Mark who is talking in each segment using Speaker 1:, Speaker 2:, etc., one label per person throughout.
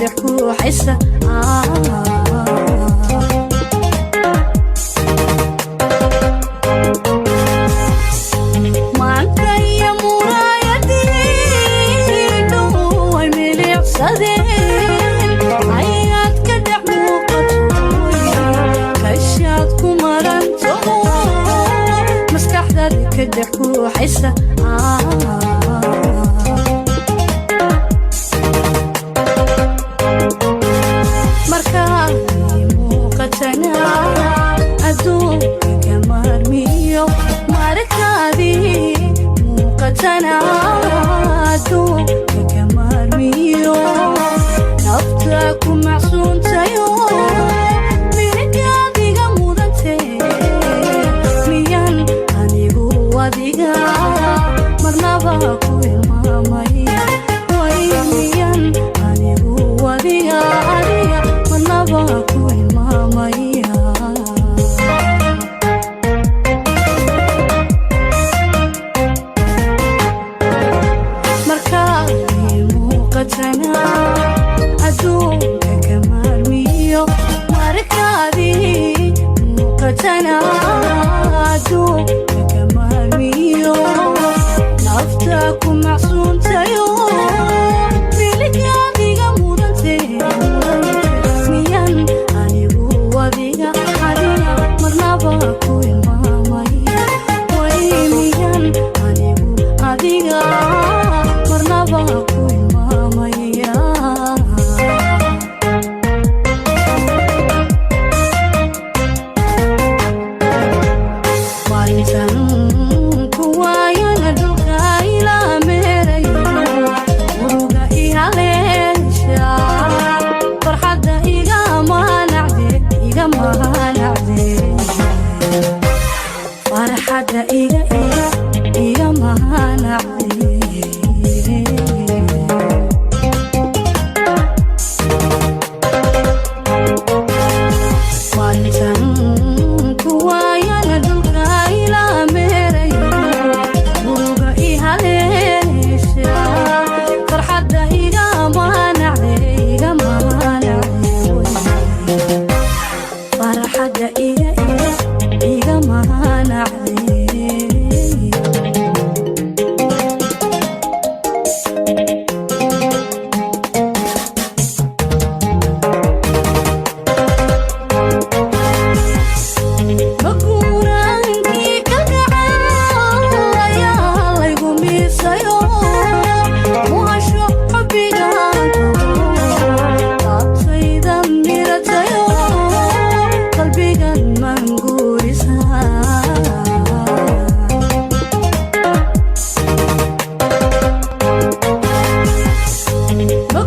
Speaker 1: dhex kuuxaysa. Maanka iyo muraayadii dhow ay milicsadeen, ayaad ka dhex muuqato, kashaad ku maranto, maskaxdaada ka dhex kuuxaysa. Markaad muuqatana adduunka ka maarmiyo, markaadii muuqatana adduunka ka maarmiyo, nafta ku macsuuntayo, miligaadiga mudantee, miyan anigu adiga marnaba ku ilmaamay? Way miyan anigu adiga adiga marnaba ku ilmaamaya? Markaad muuqatana adduunka ka maarmiyo, markaadii muuqatana adduunka ka maarmiyo, nafta ku macsuuntayo, miligaadiga mudantee, miyan anigu adiga adiga marnaba ku ilmaamay? Way miyan anigu adiga marnaba ku ilmaamaya? Maalintan kuwaayana dhulka ila meerayo, muruga i haleesha, farxadda iga manacde, iga manacde, farxadda iga iga iga manacde. Maalintan kuwaayana dhulka ila meerayo, muruga i haleesha, farxadda iga manacde, iga manacde, farxadda iga iga iga manacde. Maguuraankii kalgacal ayaa laygu miisayo, muhasho xubbigaan laabtayda miratayo, qalbigan manguurisa.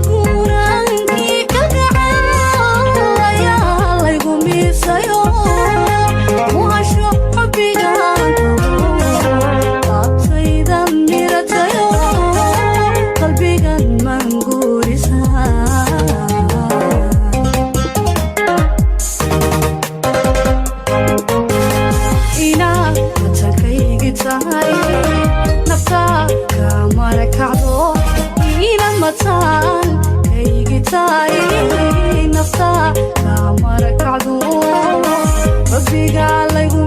Speaker 1: Maguuraankii kalgacal ayaa laygu miisayo, muhasho xubbigaan laabtayda miratayo, qalbigan manguurisa. Inaad matankaygi tahay, naftaa kamara kacdo, inaad matankaygi tahay, naftaa kamara kacdo, rabbigaa laygu